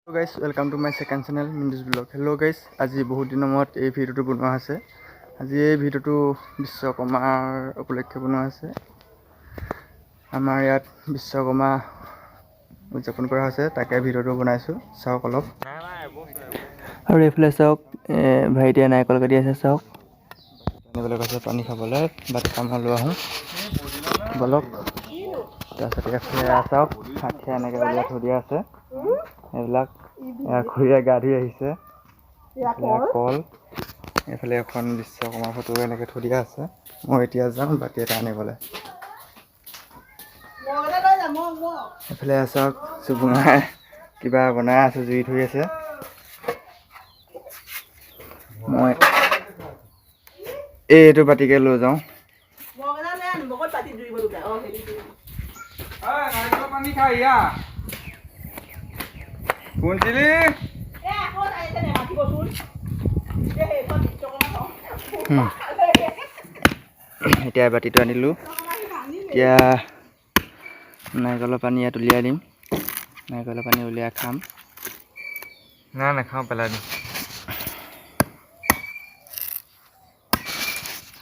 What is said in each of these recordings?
Guys, welcome to my second channel, Mintu's Vlog. Hello guys, আজি বহুত দিনৰ মূৰত এই ভিডিঅ'টো বনোৱা হৈছে। আজি এই ভিডিঅ'টো বিশ্বকৰ্মাৰ উপলক্ষে বনোৱা হৈছে। আমাৰ ইয়াত বিশ্বকৰ্মা উদযাপন কৰা হৈছে, তাকে ভিডিঅ'টো বনাইছোঁ, চাওক অলপ। আৰু এইফালে চাওক, ভাইটিয়ে নাৰিকল কাটি আছে, চাওক। আনিবলৈ কৈছে পানী খাবলৈ, বাট কাম লৈ আহোঁ বলক। তাৰপিছত এইফালে চাওক, হাঠিয়া এনেকৈ উলিয়াই থৈ দিয়া আছে এইবিলাক। এয়া খুৰীয়ে গা ধুই আহিছে। এইফালে কল, এইফালে এখন বিশ্বকৰ্মা ফটো এনেকৈ থৈ দিয়া আছে। মই এতিয়া যাম বাতি এটা আনিবলৈ। এইফালে চাওক, চুবুঙাই কিবা বনাই আছে, জুই ধৰি আছে। মই এইটো বাতিকে লৈ যাওঁ। পানী খাই ইয়া শুনছিলি। এতিয়া বাতিটো আনিলোঁ। এতিয়া নাৰিকলৰ পানী ইয়াত উলিয়াই দিম। নাৰিকলৰ পানী উলিয়াই খাম। নাই, নাখাওঁ, পেলাই দিম।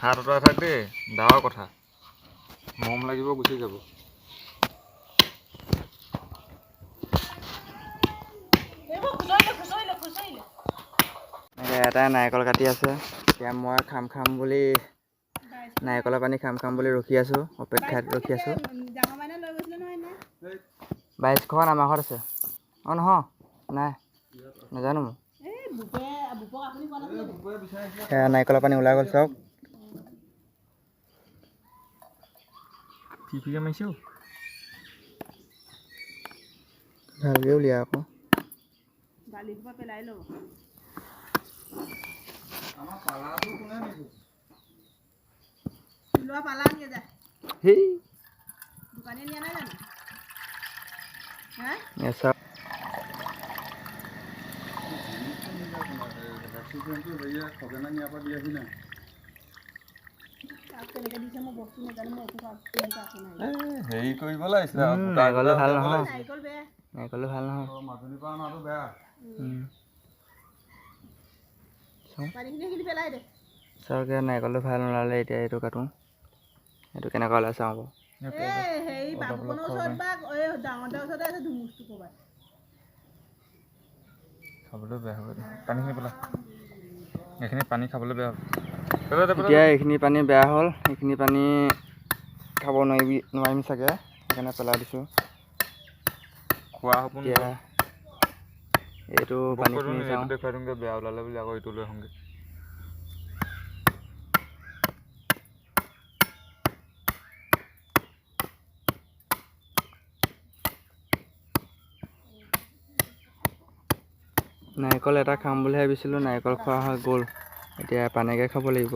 হাত আঁতৰাই থাক দেই, ডাঙৰ কথা, মৰম লাগিব, গুচি যাব। এনেকৈ এটাই নাৰিকল কাটি আছে। এতিয়া মই খাম খাম বুলি, নাৰিকলৰ পানী খাম খাম বুলি ৰখি আছোঁ, অপেক্ষাত ৰখি আছোঁ। 22খন আমাৰ ঘৰত আছে। অঁ, নহয়, নাই, নাজানো মই। সেয়া নাৰিকলৰ পানী ওলাই গ'ল, চাওক। ফিফিকে মাৰিছে। ভালকৈ উলিয়া আকৌ। পেলাই ল'ব। আমাৰ পালাটো কোনে নিব? লোৱা পালা নিয়ে যা। হেই। দোকানীয়ে নিয়া নাই জানো, হা? এয়া চাওক। কাক কেনেকে দিছে মই বস্তু নাজানো, মই একো তেনেকুৱা একো নাই। হেৰি কৰিব লাগিছিলে। নাৰিকলো ভাল নহয়। নাৰিকল বেয়া। নাৰিকলো ভাল নহয়। মাজুলীৰ পৰা অনাটো বেয়া। চাওঁ। পানীখিনি সেইখিনি পেলাই দে। চাওক, এয়া নাৰিকলটো ভাল নোলালে। এতিয়া এইটো কাটোঁ, এইটো কেনেকুৱা ওলাই চাওঁ আকৌ। এই হেৰি, বাবুকণৰ ওচৰত বা এই ডাঙৰ দাৰ ওচৰতে আছে ধুমুচটো ক'ৰবাত। খাবলৈ বেয়া হ'ব দে। পানীখিনি পেলা, এইখিনি পানী খাবলৈ বেয়া হ'ব। পেলা দে, পেলা। এতিয়া এইখিনি পানী বেয়া হ'ল। এইখিনি পানী খাব নোৱাৰিবি, নোৱাৰিম চাগে, সেইকাৰণে পেলাই দিছোঁ। খোৱা হ'ব। এতিয়া এইটো পানীখিনি চাওঁ। এইটো দেখুৱাই দিওঁগৈ, বেয়া ওলালে বুলি আকৌ এইটো লৈ আহোঁগৈ। নাৰিকল এটা খাম বুলি ভাবিছিলোঁ, নাৰিকল খোৱা হৈ গ'ল। এতিয়া পানীকে খাব লাগিব।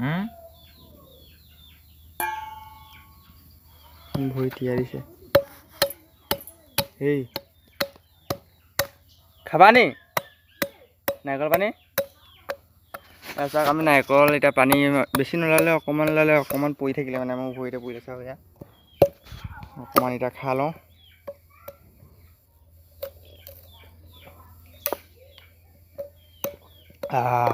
হুম? ভৰি তিয়াই দিছে। হেই, খাবা নি নাৰিকল পানী? তাৰপিছত আমি নাৰিকল এতিয়া পানী বেছি নোলালে, অকণমান ওলালে, অকণমান পৰি থাকিলে, মানে মোৰ ভৰিতে পৰি আছে। এয়া অকণমান এতিয়া খাই লওঁ। আহ।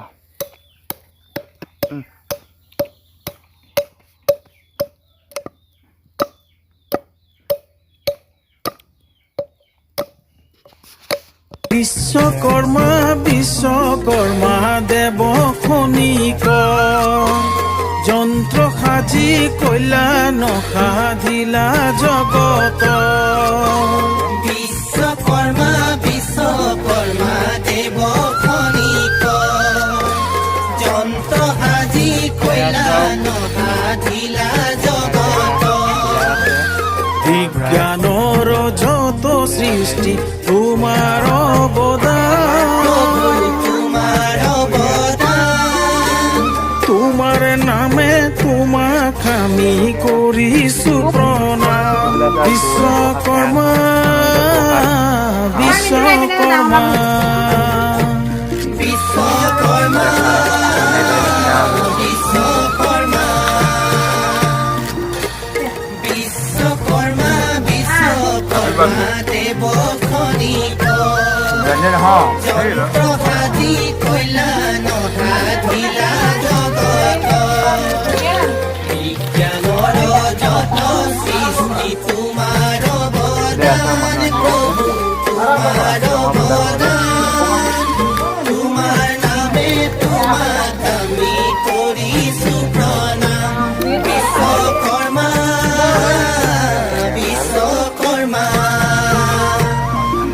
বিশ্বকৰ্মা, বিশ্বকৰ্মা দেৱ খনিক, যন্ত্ৰ সাজি কল্যাণ সাধিলা জগত। বিশ্বকৰ্মা, বিশ্বকৰ্মা দেৱ খনিক, যন্ত্ৰ সাজি কল্যাণ সাধিলা জগত। বিজ্ঞানৰ যত সৃষ্টি তোমাৰ অৱদান। প্ৰভু, তোমাৰ অৱদান। তোমাৰ নামে তোমাক আমি কৰিছো প্ৰণাম, বিশ্বকৰ্মা, বিশ্বকৰ্মা। বিশ্বকৰ্মা, বিশ্বকৰ্মা, বিশ্ব দেৱ খনিকৰ জানিলে নহয়। যন্ত্ৰ সাজি কল্যাণ সাধিলা জগত। বিজ্ঞানৰ যত সৃষ্টি তোমাৰ অৱদান প্ৰভু, তোমাৰ অৱদান। তোমাৰ নামে তোমাক আমি কৰিছো প্ৰণাম। বিশ্বকৰ্মা, বিশ্বকৰ্মা,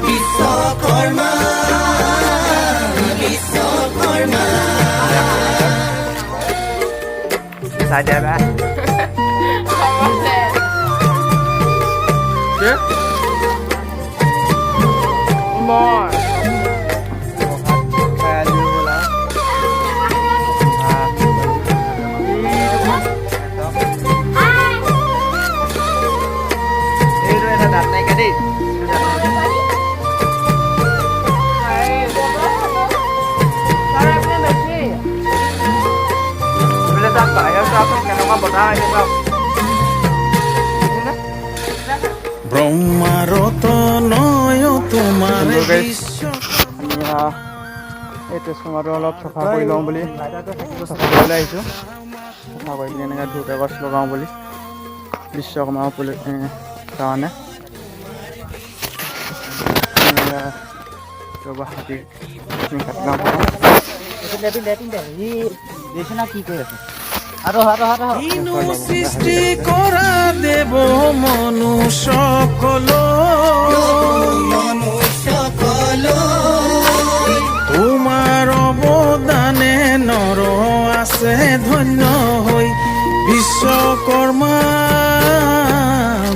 বিশ্বকৰ্মা, বিশ্বকৰ্মা। চাই দিয়া বা। কি? মই খাই আজৰি হ'ল আৰু। এইটো এটা দাঁত নাইকিয়া দেই, এইটো দাঁত নাইকিয়া। বেছি। এইফালে চাওক, বাহিৰত চাওকচোন, কেনেকুৱা বতাহ আহিছে চাওক। দেখিছেনে? ব্ৰহ্মাৰ তনয় তোমাৰ Hello guys. বিশ্ব আমি এই ট্ৰেন্সফৰ্মাৰটো অলপ চফা কৰি লওঁ বুলি চফা কৰিবলৈ আহিছোঁ। চফা কৰি পিনে এনেকৈ ধূপ এগছ লগাওঁ বুলি বিশ্বকৰ্মা কাৰণে। এয়া, ৰ'বা, হাতী কাটি লওঁ প্ৰথম। কিনো সৃষ্টি কৰা দেৱ মনুষ্যকল, মনুষ্যকল। তোমাৰ অৱদানে নৰ আছে ধন্য হৈ। বিশ্বকৰ্মা,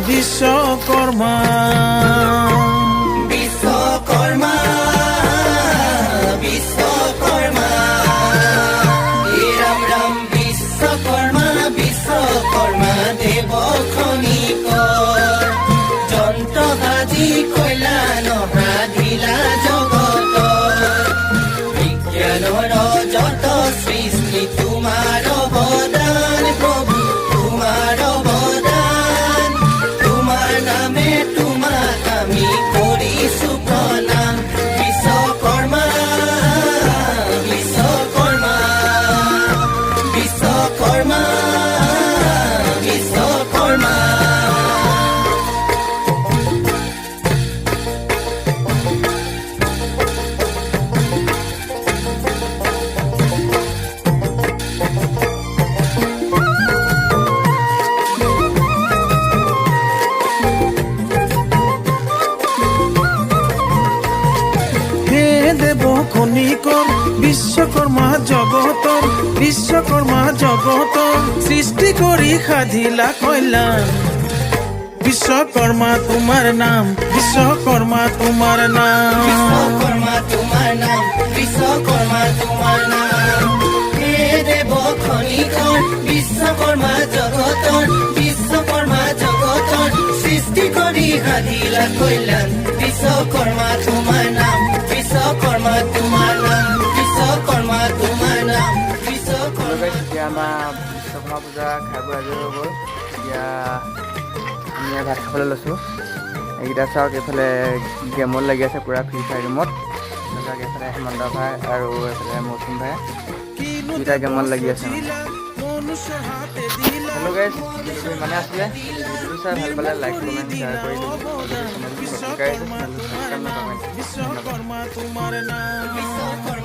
বিশ্বকৰ্মা, বিশ্বকৰ্মা, বিশ্বকৰ্মা, হে ৰাম ৰাম। বিশ্বকৰ্মা, বিশ্বকৰ্মা দেৱ খনিকৰ, যন্ত্ৰ সাজি কল্যাণ সাধিলা জগত। বিজ্ঞানৰ যত সৃষ্টি তোমাৰ অৱদান প্ৰভু, তোমাৰ অৱদান। তোমাৰ নামে তোমাক আমি কৰিছো প্ৰণাম। বিশ্বকৰ্মা, বিশ্বকৰ্মা, বিশ্বকৰ্মা, বিশ্বকৰ্মা। হে দেৱ খনিকৰ বিশ্বকৰ্মা জগতৰ, বিশ্বকৰ্মা জগতৰ সৃষ্টি কৰি সাধিলা কল্যাণ। বিশ্বকৰ্মা তোমাৰ নাম, বিশ্বকৰ্মা তোমাৰ নাম। বিশ্বকৰ্মা তোমাৰ নাম, বিশ্বকৰ্মা তোমাৰ নাম। হে দেৱ খনিকৰ বিশ্বকৰ্মা জগতৰ, বিশ্বকৰ্মা জগতৰ সৃষ্টি কৰি সাধিলা কল্যাণ। বিশ্বকৰ্মা তোমাৰ নাম, বিশ্বকৰ্মা তোমাৰ নাম, বিশ্বকৰ্মা তোমাৰ নাম, বিশ্বকৰ্মা। গাইছ, এতিয়া আমাৰ বিশ্বকৰ্মা পূজা খাই বৈ আজৰি হৈ গ'ল। এতিয়া আমি ভাত খাবলৈ লৈছোঁ। এইকেইটা চাওক, এইফালে গেমত লাগি আছে পূৰা ফ্ৰী ফায়াৰ গেমত। চাওক, এইফালে হেমন্ত ভাই আৰু এইফালে মৌচুম ভাই কিনো দুইটা গেমত লাগি আছে মানে। মনুষ্যৰ হাতে দিলা। হেল্ল' গাইছ, ভিডিঅ'টো ইমানে আছিলে। ভিডিঅ'টো চাই ভাল পালে লাইক, কমেণ্ট, শ্বেয়াৰ কৰি দিব। চেনেলটো নতুনকৈ আহিছে, চেনেলটো ছাবস্ক্ৰাইব নকৰিব। ধন্যবাদ। বিশ্বকৰ্মা তোমাৰ নাম। বিশ্বকৰ্মা।